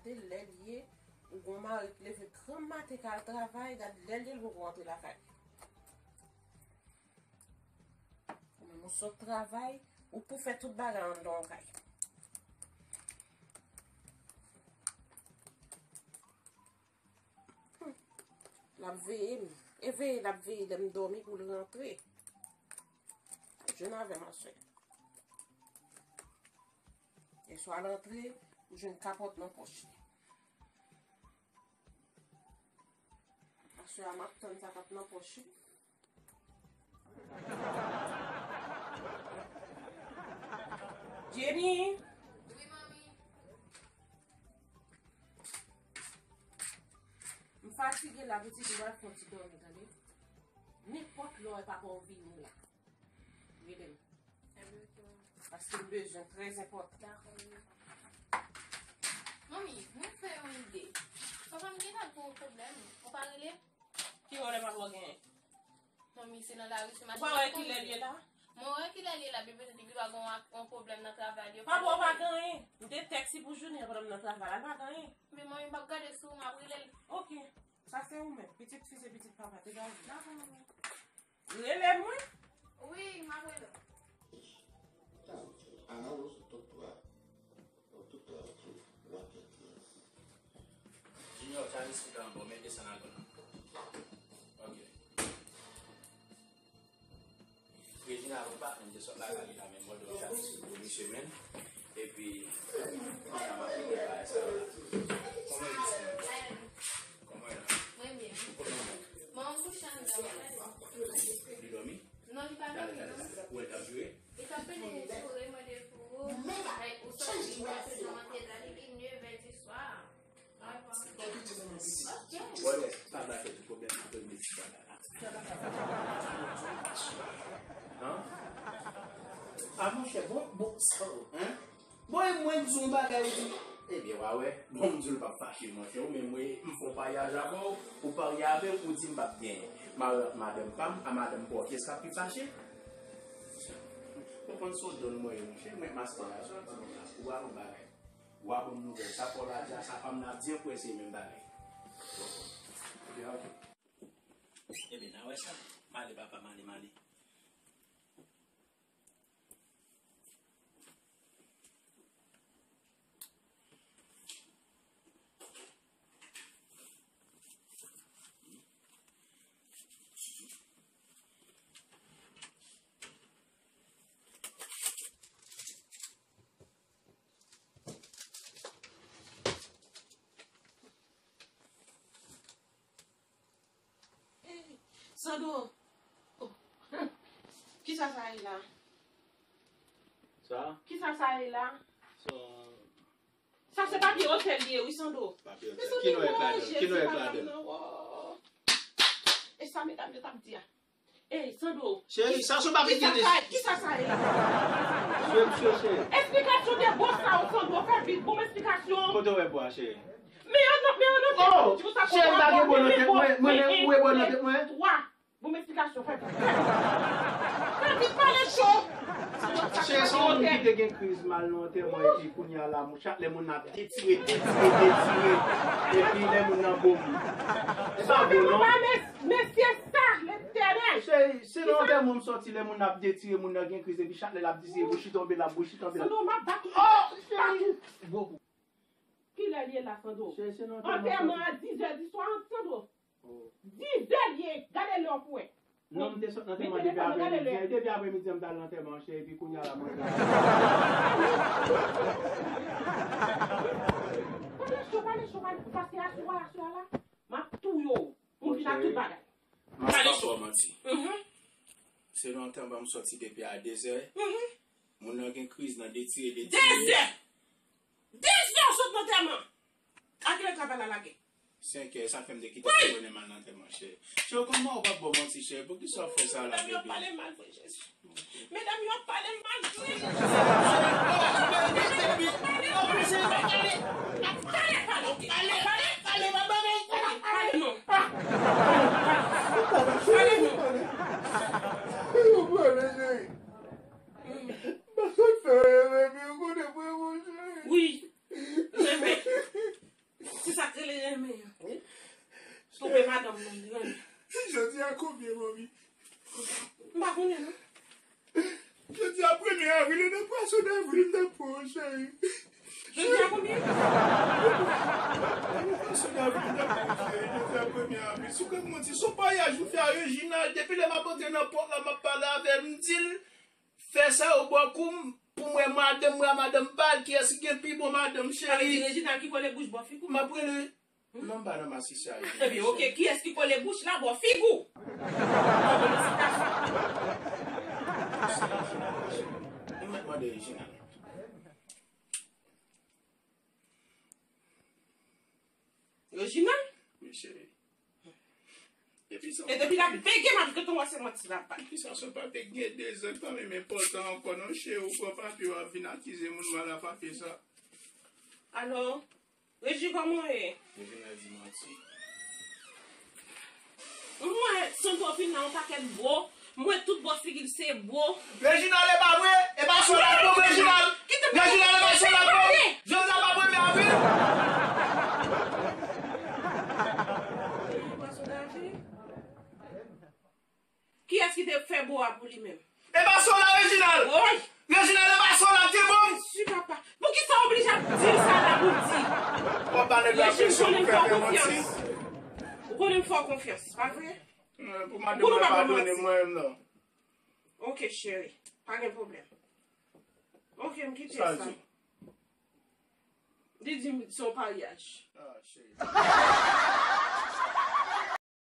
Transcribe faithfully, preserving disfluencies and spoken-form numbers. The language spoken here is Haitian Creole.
Te lè l ye, ou gon mari k leve granm maten k al travay, gad lè l ye l poko rantre lakay. Ou menm ou sot travay, ou pou fè tout bagay anndan yon kay. Hmm. L ap veye m. E veye l ap veye lè m dòmi pou l rantre. Jwenn avè m aswè. Yèswa l antre, ou jwenn kapòt nan pòch li. Aswè a m ap tann sa k ap nan pòch li. Jenny! Wi, manmi. M fatige la, pitit, m pral fè yon ti dòmi, tande. Nenpòt lè w wè papa w vini la. Rele m. Paske m bezwen, trè enpòtan. Dakò, wi. Manmi, mwen fè yon ide. Papa m gentan gen yon pwoblèm. Ou pa rele? Ki pwoblèm papa w genyen? Manmi, se nan lari, se mache. Ou pa wè kilè l ye la? Mwen wè kilè l ye la, bebe, se depi l pa gen yon, yon pwoblèm nan travay li. Papa w pa gen anyen. M te tèks li pou jounen an pandan m nan travay la, l pa gen anyen. Men manmi, m p ap gade sou ou, m ap rele l. Oke. Sa se ou menm. Pitit fi se pitit papa. Degaje. Rele mwen. Wi, m ap rele w. Junior, Charles ki ta anba w, men desann al ban nan. Ok. Regina, ou pa menm te sot lakay li la, men mwen do Charles pou yon semèn. Epi, kounya m ap regle bagay sa yo la. Kòman w ye, Junior? Kòman w ye la? Mwen byen. Ou konn manman w? Manman m kouche anndan. Li dòmi? Non, li pa dòmi, non. Ou wè l t ap joure? Li t ap pede joure, mwen de pou ou. Like, ou sòti, ou pase nan manje la, li vin nevè di swa. Bòdè, pa ba fè tout pwoblèm nan premye ti bagay la. An? A, monchè, bon, bon, sa, hein? Bon, e mwen, m di yon bagay, ou di, ebyen, w a wè, bon, m di w l p ap fache, monchè, ou menm, mwen, m fè yon paryaj avè w, ou parye avè m, ou di m p ap genyen. Mari ak madanm pa m, a madanm pa w, kiyès k ap pi fache? Ou konn se yon don mwen ye, monchè, mwen, mastè a, sa w di m la, ou a yon bagay. Ou a ban m nouvèl, sa fò l a di a, sa pa m nan ap di ankò, se menm bagay. Ebyen, ok. Ebyen, n a wè sa. M ale, papa, m ale, m ale. Ey, Sandro! Oh. Kisa sa ye la? Sa? Kisa sa ye la? Sa. Sa se papye otèl li ye, wi, Sandro. Papye otèl. Ki non ek ladan l? Ki non ek ladan l? E sa medam yo t ap di a? Ey, Sandro. Cheri, sa se yon papye ki te. Kisa sa ye la? Cheri, cheri. Esplikasyon de bò sa yo, Sandro, fè vit, ban m esplikasyon. Kote w wè bò a, cheri? Men an nan, men an nan, oh, cheri, pa gen bò nan tèt mwen, mwen menm, ou wè bò nan tèt mwen? Ban m esplikasyon, fè vit. Fè vit, pale cho. Cheri, se yon moun ki te gen kriz mal nan antèman, epi kounye a la, chak lè moun nan ap detire, detire, detire, epi lè moun nan bon. E pa bon, non. Mesye sa, Letènèl! Cheri, se nan antèman m sòti, lè moun nan ap detire, moun nan gen kriz, epi chak lè l ap detire, bouch li tonbe la, bouch li tonbe la. Sandro, m ap bat ou. Oh, cheri! Gwo kou. Kilè l ye la, Sandro? Cheri, se nan antèman. Antèman a dizè di swa, Sandro. Oh. Dizè l ye, gade lè w pou wè. Non, m te sot nan antèman depi apremidi. Depi apremidi an, m t al nan antèman an, cheri, epi kounye a la, mwen. Pale cho, pale cho, pale, paske aswè, aswè a la, m ap touye w. Ou vin ak tout bagay. M ap pa fè w manti. Mhm. Se nan antèman m sòti depi a dezè. Mhm. Moun nan gen kriz nan detire, detire. Dezè! Dezè w sot nan antèman! A kilè travay la lage? Senkè, sa fè m te kite ti bonè m al nan antèman, cheri. Cheri, ou konn mwen ou p ap ba w manti, cheri. Poukisa w fè sa la, bebe? Medam yo ap pale m mal vre, Jezi. Medam yo ap pale m mal vre. Pale, pale, pale, pale, pale, pale, pale, pale, pale, pale, pale, non. Pale, non. Pale, cheri. Pase fè, bebe, ou konnen mwen, mon cheri. Wi. Bebe. Premye avril, e nan pwason avril, nan pwason, cheri. Jodi a konbyen? Nan pwason avril, nan pwason, cheri, jodi a premye avril. Si w ka manti, se yon paryaj ou fè a Reginald. Depi lè m ap antre nan pòt la, m ap pale avè l, m di l, fè sa yo bò kou m, pou m wè madanm mwen a madanm pa l, kiyès ki gen pi bon madanm, cheri? Sa vle di Reginald ki kole bouch bò figi w? M ap rele. Non, m pa nan masisi a. Ebyen, oke, kiyès ki kole bouch la bò figi w? Mwen mèt mande Reginald. Reginald? Wi, cheri. Epi sa. E depi l ap bege, m ap gentan wè se manti l ap bay. Epi sa, se pa te gen de zan k pa menm enpòtan ankò non, cheri, ou pran papye, w ap vin akize moun mal a papye sa. Alò, Reji, kòman w ye? Reginald di manti. Mwen, Sandro vin la, yon pakèt bò. Mwen, tout bò figi l se bò. Reginald, e pa vre, e pa sou la pou Reginald. Reginald, e pa sou la pou. Jodi a pa premye avril. Kiyès ki te fè bò a pou li menm? E pa sou la, Reginald. Woy! Reginald, e pa sou la, te bon. Jezi, papa. Poukisa w oblije ap di l sa la pou l di? W ap ba nèg la presyon pou fè manti. Ou konnen m fè w konfyans, pa vre? Pou madanm mwen padone mwen menm non. Ok, cheri. Pa gen pwoblèm. Ok, m kite sa. Li di m se yon paryaj. Ah, cheri.